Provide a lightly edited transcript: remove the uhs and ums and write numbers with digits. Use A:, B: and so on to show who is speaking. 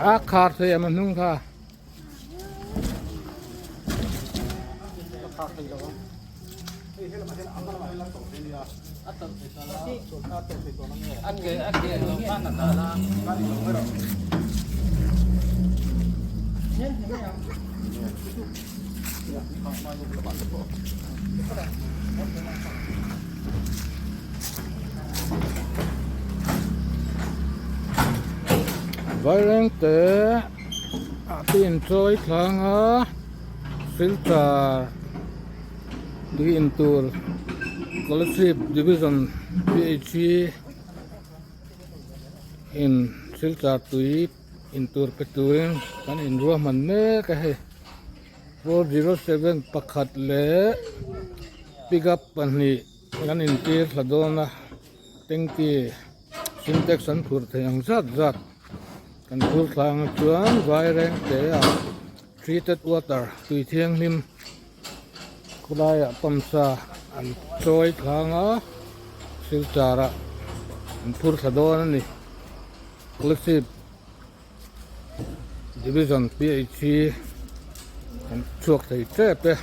A: A khar thei em a hnung kha. Vairengte ah te inchawi thlang a filter tui in tur scholarship division phe in filter tui in tur pe turin kan inruahman mek a hei. 407 pakhat leh pickup pahnih an intir thla dawn a tanky sintex an phurh theih ang zat zat kan phur thla ang chuan vaireng te ah treated water tui thianghlim khawlaiah pump sa an chawi thlang a silchar ah an phur thla dawn a ni kolasib. Division PHC kan chhuak thei tep e.